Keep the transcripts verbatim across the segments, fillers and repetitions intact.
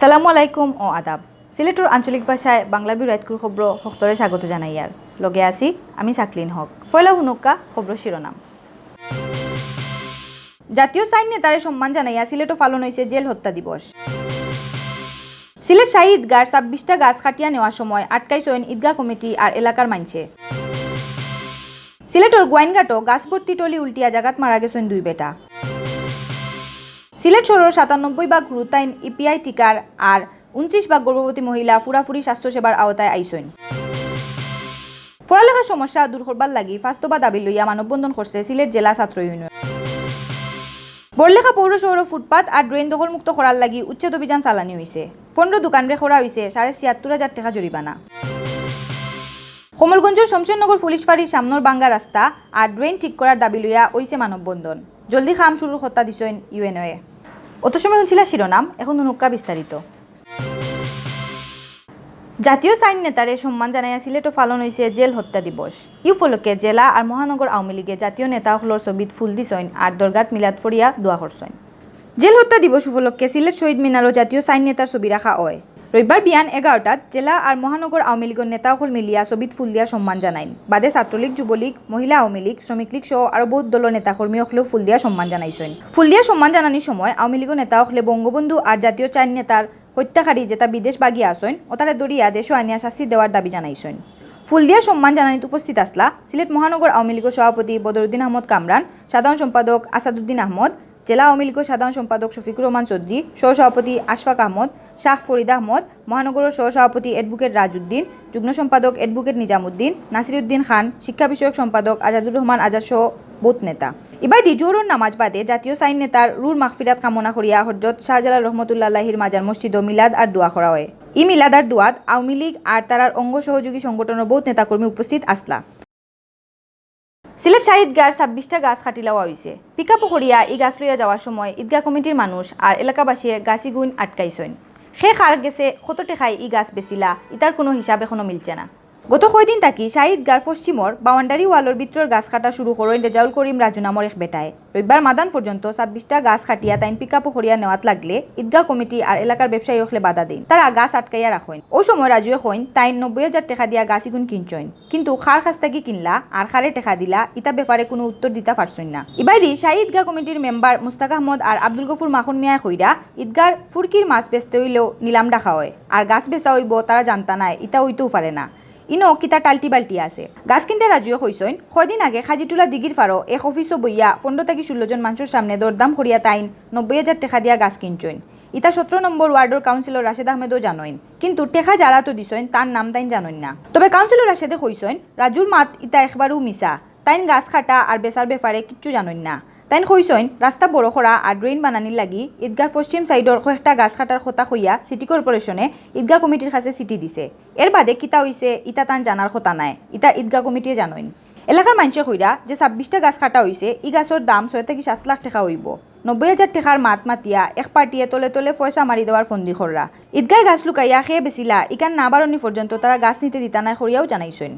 আসসালামু আলাইকুম ও আদাব। সিলেটর আঞ্চলিক ভাষায় বাংলা বিরাইতকুর খবর হক্তরে স্বাগত জানাইয়ার। লগে আছি আমি সাকলিন হক। পয়লা হুনুক্কা খবর শিরোনাম। জাতীয় চাইন নেতারে সম্মান জানাইয়া সিলেটও পালন অইছে জেল হত্যা দিবস। সিলেট শাহী ঈদগার ছাব্বিশটা গাছ কাটিয়া নেওয়ার সময় আটকাইছইন ঈদগাহ কমিটি আর এলাকার মানষে। সিলেটর গোয়াইনঘাটও গাছ ভর্তি টলি উল্টিয়া জাগাত মারা গেছইন দুই বেটা। সিলেট শহরর সাতানব্বই ভাগ হুরুতাইন ইপিআই টিকার আর ঊনত্রিশ ভাগ গর্ভবতী মহিলা পুরাপুরি স্বাস্থ্যসেবার আওতায় আইছইন। পড়ালেখার সমস্যা দূর করবার লাগি পাঁচ দফা দাবি লইয়া মানববন্ধন করছে সিলেট জেলা ছাত্র ইউনিয়ন। বড়লেখা পৌর শহরর ফুটপাত আর ড্রেন দখলমুক্ত করার লাগি উচ্ছেদ অভিযান চালানি অইছে। পনেরো দোকানরে করা অইছে সাড়ে ছিয়াত্তর হাজার টেকা জরিমানা। কমলগঞ্জর শমশেরনগর পুলিশ ফাঁড়ির সামনর ভাঙ্গা রাস্তা আর ড্রেন ঠিক করার দাবি লইয়া অইছে মানববন্ধন। জলদি কাম শুরুর কথা দিছইন ইউএনওয়ে। অত সময় হুনছিলা শিরোনাম, এখন হুনুক্কা বিস্তারিত। জাতীয় চাইন নেতারে সম্মান জানাইয়া সিলেটও পালন অইছে জেল হত্যা দিবস। ই উপলক্ষে জেলা আর মহানগর আওয়ামী লীগে জাতীয় নেতা অকলর ছবিত ফুল দিছইন আর দরগাত মিলাদ পড়িয়া দোয়া করছইন। জেল হত্যা দিবস উপলক্ষে সিলেট শহীদ মিনারও জাতীয় চাইন নেতার ছবি রাখা অয়। রবিবার বিয়ান এগারোটাত জেলা আর মহানগর আওয়ামী লীগর নেতা অকল মিলিয়া ছবিত ফুল দিয়া সম্মান জানাইন। বাদে ছাত্রলীগ, যুবলীগ, মহিলা আওয়ামী লীগ, শ্রমিক লীগ সহ আরো বউত দলর নেতাকর্মী অকলেও ফুল দিয়া সম্মান জানাইছইন। ফুল দিয়া সম্মান জানানির সময় আওয়ামী লীগর নেতা অকলে বঙ্গবন্ধু আর জাতীয় চাইন নেতার হত্যাকারী যেতা বিদেশ বাগিয়া আছইন, অতারে ধরিয়া দেশো আনিয়া শাস্তি দেওয়ার দাবি জানাইছইন। ফুল দিয়া সম্মান জানানিত উপস্থিত আছলা সিলেট মহানগর আওয়ামী লীগর সভাপতি বদরুদ্দিন আহমদ কামরান, সাধারণ সম্পাদক আসাদুদ্দিন আহমদ, জেলা আওয়ামী লীগর সাধারণ সম্পাদক শফিকুর রহমান চৌধুরী, সহসভাপতি আশফাক আহমদ, শাহ ফরিদ আহমদ, মহানগরর সহসভাপতি অ্যাডভোকেট রাজউদ্দিন, যুগ্ম সম্পাদক অ্যাডভোকেট নিজামুদ্দিন, নাসিরউদ্দিন খান, শিক্ষা বিষয়ক সম্পাদক আজাদুর রহমান আজাদ সহ বউত নেতা। ইবাদি জোহরর নামাজ বাদে জাতীয় চাইন নেতার রুহর মাগফিরাত কামনা করিয়া হজরত শাহজালাল রহমতুল্লাহ আলাইহির মাজার মসজিদও মিলাদ আর দোয়া করা অয়। ই মিলাদ আর দোয়াত আওয়ামী লীগ আর তারার অঙ্গ সহযোগী সংগঠনর বউত নেতাকর্মী উপস্থিত আছলা। সিলেট শাহী ঈদগার ছাব্বিশটা গাছ কাটিলাওয়া অইছে। পিকআপো করিয়া ই গাছ লইয়া যাওয়ার সময় ঈদগাহ কমিটির মানুষ আর এলাকাবাসীয়ে গাছ ইগুইন আটকাইছইন। কে কার গেছে কত টেকায় ই গাছ বেচিলা, ইতার কুনু হিসাব এখনো মিলছে না। গত কয়দিন থাকি শাহী ঈদগার পশ্চিমর বাউন্ডারি ওয়ালর ভিতরর গাছ কাটা শুরু করইন রেজাউল করিম রাজু নামর এক বেটায়। রবিবার মাদান পর্যন্ত ছাব্বিশটা গাছ কাটিয়া তাইন পিকআপো করিয়া নেওয়াত লাগলে ঈদগাহ কমিটি আর এলাকার ব্যবসায়ী অকলে বাধা দেইন, তারা গাছ আটকাইয়া রাখইন। অউ সময় রাজুয়ে কইন তাইন নব্বই হাজার টেকা দিয়া গাছ ইগুন কিনছইন, কিন্তু কার কাছ থাকি কিনলা আর কারে টেকা দিলা, ইতা ব্যাপারে কুনু উত্তর দিতা পারছইন না। ইবাদি শাহী ঈদগাহ কমিটির মেম্বার মুস্তাক আহমদ আর আব্দুল গফুর মাখন মিয়ায় কইরা, ঈদগার ফুরকির মাছ বেচতে অইলেও নিলাম ডাকা অয়, আর গাছ বেচা অইবো তারা জানতা নায়, ইতা অইতেও পারে না। ইনো কিতা টালটি বালটি আছে। গাছ কিনরা রাজুয়ে কইছইন, কয়দিন আগে খাজিটুলা দিঘির ফারো এক অফিসো বইয়া পনরো থাকি ষোলো জন মানষর সামনে দরদাম করিয়া তাইন নব্বই হাজার টেকা দিয়া গাছ কিনছইন। ইতা সতরো নম্বর ওয়ার্ডর কাউন্সিলর রাশেদ আহমেদও জানইন, কিন্তু টেকা যারা তো দিছইন, তার নাম তাইন জানইন না। তবে কাউন্সিলর রাশেদে কইছইন, রাজুর মাত ইতা একবারও মিছা। তাইন গাছ কাটা আর বেচার ব্যাপারে কিচ্ছু জানইন না। তাইন কইছইন, রাস্তা বড় করা আর ড্রেন বানানির লাগি ঈদগার পশ্চিম সাইডর কয়েকটা গাছ কাটার কথা কইয়া সিটি কর্পোরেশনে ঈদগাহ কমিটির কাছে চিঠি দিছে। এর বাদে কিতা অইছে, ইতা তান জানার কথা নায়, ইতা ঈদগাহ কমিটিয়ে জানইন। এলাকার মানষে কইরা যে ছাব্বিশটা গাছ কাটা অইছে, ই গাছর দাম ছয় থাকি সাত লাখ টেকা অইবো। নব্বই হাজার টেকার মাত মাতিয়া এক পার্টিয়ে তলে তলে পয়সা মারি দেওয়ার ফন্দি কররা। ঈদগার গাছ লুকাইয়া কে বেচিলা, ইখান না বারনি পর্যন্ত তারা গাছ নিতে দিতা নায় করিয়াও জানাইছইন।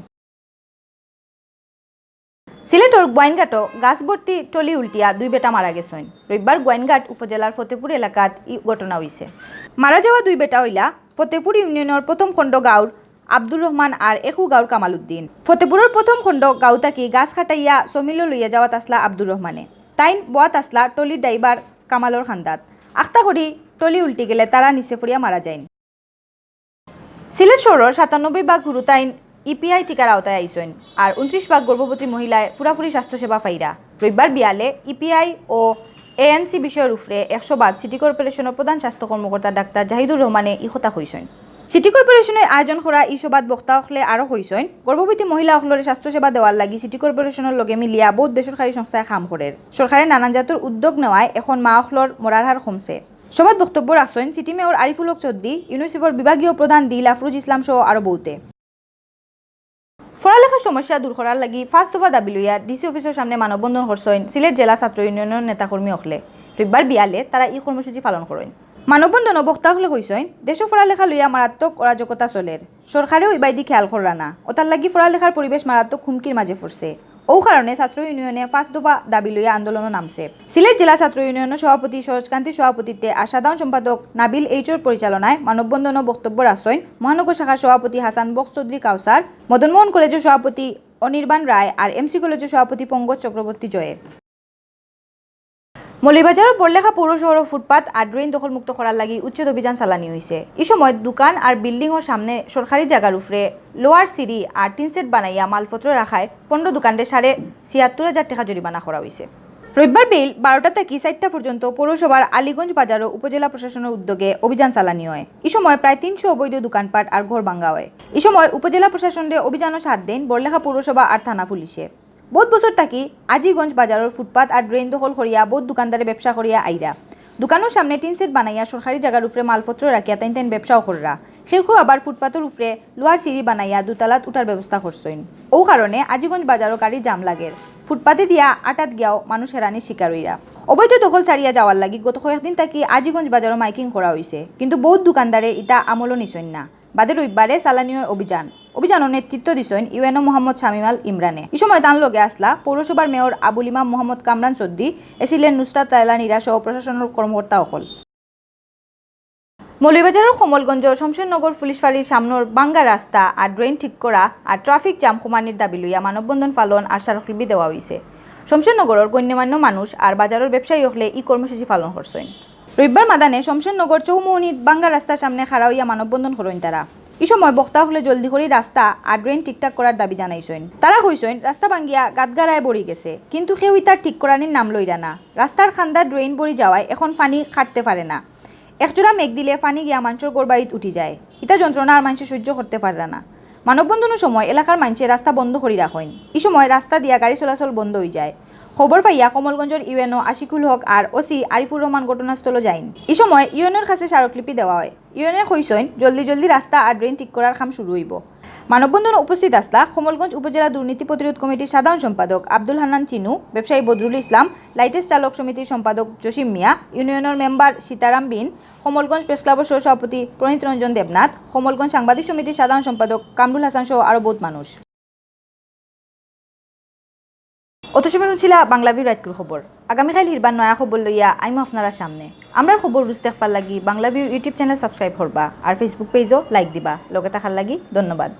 সিলেটর গোয়াইনঘাটো গাছ ভর্তি টলি উল্টিয়া দুই বেটা মারা গেছইন। রবিবার গোয়াইনঘাট উপজেলার ফতেপুর এলাকাত ই ঘটনা অইছে। মারা যাওয়া দুই বেটা অইলা ফতেপুর ইউনিয়নর প্রথম খণ্ড গাঁওর আব্দুর রহমান আর একু গাঁওর কামাল উদ্দিন। ফতেপুরর প্রথম খণ্ড গাঁও থাকি গাছ কাটাইয়া সমিলো লইয়া যাওয়াত আছলা আব্দুর রহমানে। তাইন বওয়াত আছলা টলির ড্রাইভার কামালর কান্দাত। আখতা করি টলি উল্টি গেলে তারা নিচে পড়িয়া মারা যাইন। সিলেট শহরর সাতানব্বই ভাগ হুরুতাইন ইপিআই টিকার আওতায় আইছইন, আর ঊনত্রিশ ভাগ গর্ভবতী মহিলায় পুরাপুরি স্বাস্থ্যসেবা পাইরা। রবিবার বিয়ালে ইপিআই ও এএনসি বিষয়র উপরে এক সভাত সিটি কর্পোরেশনর প্রধান স্বাস্থ্য কর্মকর্তা ডাক্তার জাহিদুর রহমানে ই কথা কইছইন। সিটি কর্পোরেশনে আয়োজন করা ই সভাত বক্তা অকলে আরো কইছইন, গর্ভবতী মহিলা অকলরে স্বাস্থ্যসেবা দেওয়ার লাগি সিটি কর্পোরেশনর লগে মিলিয়া বউত বেসরকারি সংস্থায় কাম করের। সরকারে নানান জাতর উদ্যোগ নেওয়ায় এখন মা অকলর মরার হার কমছে। সভাত বক্তব্য রাখছইন সিটি মেয়র আরিফুল হক চৌধুরী, ইউনিসেফর বিভাগীয় প্রধান দিল আফরোজ ইসলাম সহ আরো বউতে। পড়ালেখার সমস্যা দূর করার লাগি পাঁচ দফা দাবি লইয়া ডিসি অফিসর সামনে মানববন্ধন করছইন সিলেট জেলা ছাত্র ইউনিয়নর নেতাকর্মী অকলে। রবিবার বিয়ালে তারা ই কর্মসূচি পালন করইন। মানববন্ধনো বক্তা অকলে কইছইন, দেশো পড়ালেখা লইয়া মারাত্মক অরাজকতা চলের, সরকারেও ইবায়দি খেয়াল কররা না, অতার লাগি পড়ালেখার পরিবেশ মারাত্মক হুমকির মাঝে পড়ছে। অউ কারণে ছাত্র ইউনিয়নে পাঁচ দফা দাবি লইয়া আন্দোলনও নামছে। সিলেট জেলা ছাত্র ইউনিয়নর সভাপতি সরোজকান্তির সভাপতিত্বে আর সাধারণ সম্পাদক নাবিল এইচর পরিচালনায় মানববন্ধন ও বক্তব্য রাখছইন মহানগর শাখার সভাপতি হাসান বক্স চৌধুরী কাউসার, মদনমোহন কলেজর সভাপতি অনির্বাণ রায় আর এমসি কলেজর সভাপতি পঙ্কজ চক্রবর্তী জয়ে। মৌলভীবাজারর বড়লেখা পৌর শহরর ফুটপাত আর ড্রেন দখলমুক্ত করার লাগি উচ্ছেদ অভিযান চালানি অইছে। ই সময় দোকান আর বিল্ডিংর সামনে সরকারি জাগার উপরে লোয়ার সিঁড়ি আর টিন শেড বানাইয়া মালপত্র রাখায় পনেরো দোকানরে সাড়ে ছিয়াত্তর হাজার টেকা জরিমানা করা অইছে। রবিবার বিকেল বারোটা থাকি চাইরটা পর্যন্ত পৌরসভার আলীগঞ্জ বাজারো উপজেলা প্রশাসনর উদ্যোগে অভিযান চালানি অয়। ই সময় প্রায় তিনশো অবৈধ দোকানপাট আর ঘর ভাঙ্গা অয়। ই সময় উপজেলা প্রশাসনরে অভিযানো সাথ দেইন বড়লেখা পৌরসভা আর থানা পুলিশে। বউত বছর থাকি আজিগঞ্জ বাজারর ফুটপাত আর ড্রেন দখল করিয়া বউত দোকানদারে ব্যবসা করিয়া আইরা। দোকানর সামনে টিন শেড বানাইয়া সরকারি জাগার উপরে মালপত্র রাখিয়া তাইন তাইন ব্যবসাও কররা। কেউ কেউ আবার ফুটপাতর উপরে লোয়ার সিঁড়ি বানাইয়া দুতালাত উঠার ব্যবস্থা করছইন। অউ কারণে আজিগঞ্জ বাজারো গাড়ি জাম লাগের। ফুটপাতে দিয়া আটাত গিয়াও মানুষ হেরানির শিকার অইরা। অবৈধ দখল ছাড়িয়া যাওয়ার লাগি গত কয়েকদিন থাকি আজিগঞ্জ বাজারো মাইকিং করা অইছে, কিন্তু বউত দোকানদারে ইতা আমলো নিছইন না। বাদে রবিবারে চালানি অয় অভিযান। অভিযানো নেতৃত্ব দিছইন ইউএনও মোহাম্মদ শামিম আল ইমরানে। ই সময় তান লগে আছলা পৌরসভার মেয়র আবুল ইমাম মোহাম্মদ কামরান চৌধুরী, এসিলের নুসরাত রায়লান ইরা সহ প্রশাসনর কর্মকর্তা অকল। মৌলভীবাজারর কমলগঞ্জর শমশেরনগর পুলিশ ফাঁড়ির সামনর ভাঙ্গা রাস্তা আর ড্রেন ঠিক করা আর ট্রাফিক জাম কমানির দাবি লইয়া মানববন্ধন পালন আর স্মারকলিপি দেওয়া অইছে। শমশেরনগরর গণ্যমান্য মানুষ আর বাজারর ব্যবসায়ী অকলে ই কর্মসূচি পালন করছইন। রবিবার মাদানে শমশেরনগর চৌমুহনীত ভাঙ্গা রাস্তার সামনে খাড়া অইয়া মানববন্ধন করইন তারা। ই সময় বক্তা অকলে জলদি করি রাস্তা আর ড্রেন ঠিকঠাক করার দাবি জানাইছইন। তারা কইছইন, রাস্তা ভাঙ্গিয়া গাতগারায় ভরি গেছে, কিন্তু কেউ ইতা ঠিক করানির নাম লইরা না। রাস্তার কান্দার ড্রেন ভরি যাওয়ায় এখন পানি কাটতে পারে না। একজোড়া মেঘ দিলে পানি গিয়া মানষর ঘরবাড়িত উঠি যায়। ইতা যন্ত্রণা আর মানষে সহ্য করতে পাররা না। মানববন্ধনর সময় এলাকার মানষে রাস্তা বন্ধ করি রাখইন। ই সময় রাস্তা দিয়া গাড়ি চলাচল বন্ধ অইযায়। খবর পাইয়া কমলগঞ্জর ইউএনও আশিকুল হক আর ওসি আরিফুর রহমান ঘটনাস্থলো যাইন। ই সময় ইউএনওর কাছে স্মারকলিপি দেওয়া অয়। ইউএনও কইছইন, জলদি জলদি রাস্তা আর ড্রেন ঠিক করার কাম শুরু অইবো। মানববন্ধনো উপস্থিত আছলা কমলগঞ্জ উপজেলা দুর্নীতি প্রতিরোধ কমিটির সাধারণ সম্পাদক আব্দুল হান্নান চিনু, ব্যবসায়ী বদরুল ইসলাম, লাইটেস চালক সমিতির সম্পাদক জসিম মিয়া, ইউনিয়নর মেম্বার সীতারাম বিন, কমলগঞ্জ প্রেস ক্লাবর সহ-সভাপতি প্রণীত রঞ্জন দেবনাথ, কমলগঞ্জ সাংবাদিক সমিতির সাধারণ সম্পাদক কামরুল হাসান সহ আরো বউত মানুষ। অত সময় হুনছিলা বাংলা ভিউ রাইতকুর খবর। আগামীকাইল হিরবার নয়া খবর লইয়া আইমু আপনারার সামনে। আমরার খবর রুজ দেখবার লাগি Bangla view YouTube channel subscribe করবা আর Facebook page-ও like দিবা। লগে থাকার লাগি ধন্যবাদ।